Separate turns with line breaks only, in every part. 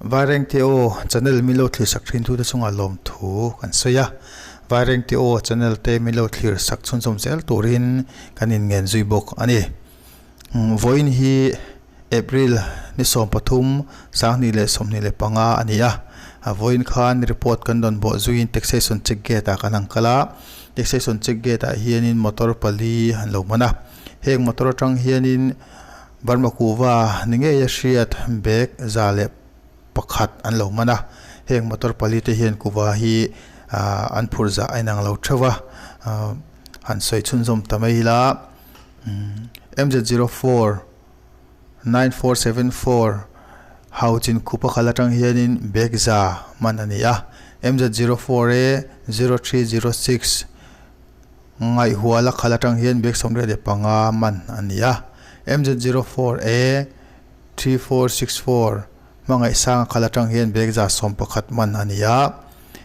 Vairengte aw channel min lo thlir sak thin tute chungah lawmthu kan sawi a, Vairengte aw channel te min lo thlir sak chhunzawm zel turin kan inngen zui bawk a ni. Vawiin hi April ni 13, 2025 a ni a, vawiin khan report kan rawn bawh zuiin Taxation Check Gate ah kan han kal a, Taxation Check Gate ah hianin motor pali an lo hman a, heng motor atang hianin Burma kuhva ni ngei a hriat bag 101 an lo hman a, heng motor pali te hian kuhva hi an phurh zah a inang lo theuh a, han sawi chhunzawm ta mai ila MZ04 9474 Hauchin khupa khal atang hianin bag za hman a ni a, MZ04 A 0306. Ngaihhuala khal atang hian bag 85 man a ni a, MZ04 A 3464 hmangaihsanga khal atang hian bag 11 man a ni a,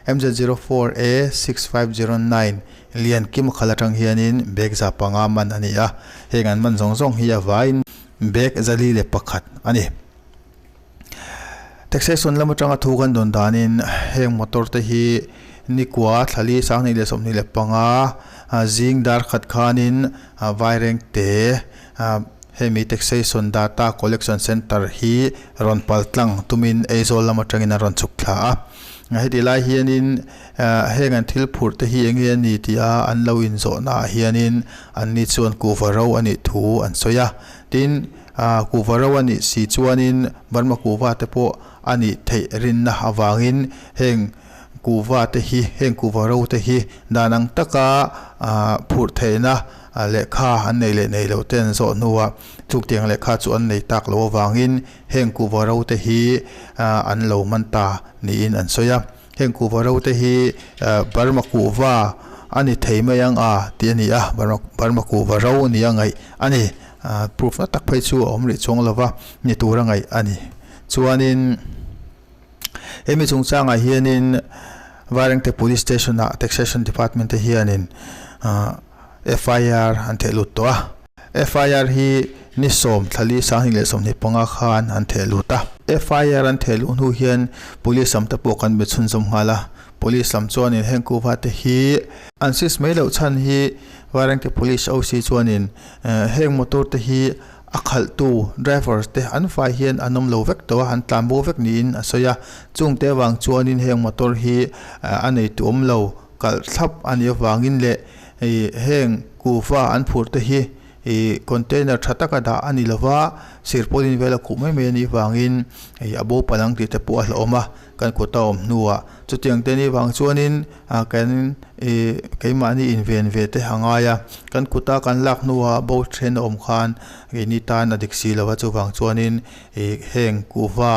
MZ04 A 6509 Liankima khal atang hianin bag 5 man a ni a, heng an man zawng zawng hi a vaiin bag 401 a ni. Taxation lam atanga thu kan dawn danin heng motor te hi nikua thlali 2025 zing dar khat khanin Vairengte hemi taxation data collection centre hi rawn pal tlang tumin Aizawl lam atangin an rawn chhuk thla a. Heti lai hianin heng an thil phurh te hi eng nge a ni tih a an lo inzawhna ah hianin anni chuan kuhva ro a nih thu an sawi a. Tin, Kuhva ro a nih si chuanin Burma kuhva te pawh a nih theih rinna avangin heng kuhva te hi, heng kuhva ro te hi dan ang taka phurh theihna lehkha an nei leh nei loh te an zawh hnuah chutiang lehkha chu an nei tak loh avangin heng kuhva ro te hi an lo man ta niin an sawi a. Heng kuhva ro te hi Burma kuhva a ni thei mai ang a tih a ni a, Burma kuhva ro nia ngaih a ni. Proof na tak phei chu a awm rih chuang lova ni tur a ngaih a ni. Chuanin hemi chungchangah hianin Vairengte Police Station ah Taxation Department te hianin FIR an theh lut tawh a. FIR hi ni 10 thlali 2025 khan an theh lut a. FIR an theh luh hnu hian Police lam te pawh kan be chhunzawm nghal a. Police lam chuanin heng kuhva te hi an sis mai loh chhan hi Vairengte Police OC chuanin heng motor te hi a khalhtu driver te an fai hian an awm lo vek tawh a, an tlan bo vek niin a sawi a. Chungte avang chuanin heng motor hi a neitu awm lo kalh thlap a nih avangin leh heng kuhva an phurh te hi container tha taka dah a ni lova, sirpawlin vel a khuh mai mai a nih avangin a bo palh ang tih te pawh a hlauhawm a. Kan kut a awm hnuah chutiang te ni vang chuanin kan ih keimahni inven ve te a ngai a, kan kuta kan lak hnuah bo then a awm khan keini tan a dik si lo a, chuvang chuanin ih heng kuhva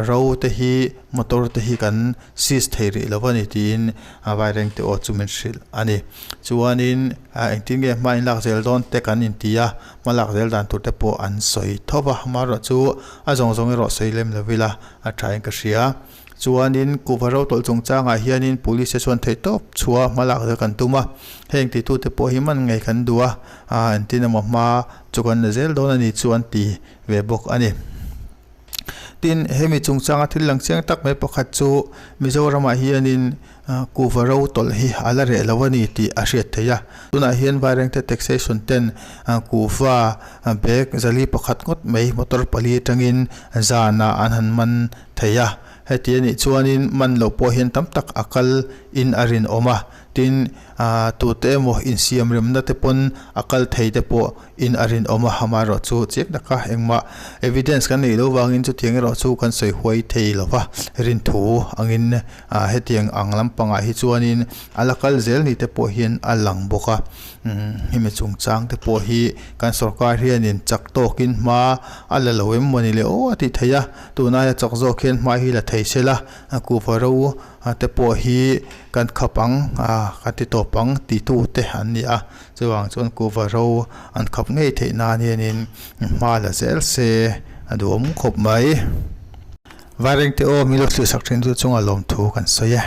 ro te hi motor te hi kan seize thei rih lo a ni tiin Vairengte aw chu min hrilh a ni. Chuanin engtin nge hma in lak zel dawn te kan inti a, hma lak zel dan tur te pawh an sawi tho va, amaherawh chu a zawng zawng erawh sawi lem lo ila a thain ka hria. Chuanin kuhva ro tawlh chungchangah hianin police te chuan theihtawp chhuah hma lak zel kan tum a, heng titute pawh hi man ngei kan duh a, engtin emaw hma chu kan la zel dawn a ni chu an ti ve bawk a ni. Tin, hemi chungchanga thil lang chiang tak mai pakhat chu Mizoramah hianin kuhva ro tawlh hi a la reh lo a ni tih a hriat theih a. Tunah hian Vairengte Taxation ten kuhva bag 401 ngawt mai motor pali atangin zanah an han man thei a. Heti a nih chuanin man loh pawh hian tam tak a kal in a rinawm a. Tin, tute emaw insiam remna te pawn a kal thei te pawh in a rinawm a, amaherawh chu chiang taka engmah evidence kan neih loh vangin chutiang erawh chu kan sawi huai thei lo va, rinthu angin hetiang ang lampangah hi chuanin a la kal zel ni te pawh hian a lang bawk a, hemi chungchang te pawh hi kan sorkar hianin chak tawkin hma a la lo em mawni le aw a tih theih a, tunaia chak zawk hian hma hi la thei se la, kuhva ro te pawh hi kan khap ang a, kan ti tawp ang ti tu te an ni a, chuvang chuan kuhva ro an khap ngei theih nan hianin hma la zel se a duhawm khawp mai. Vairengte aw milo thlir sak thin chu chunga lawmthu kan sawi e.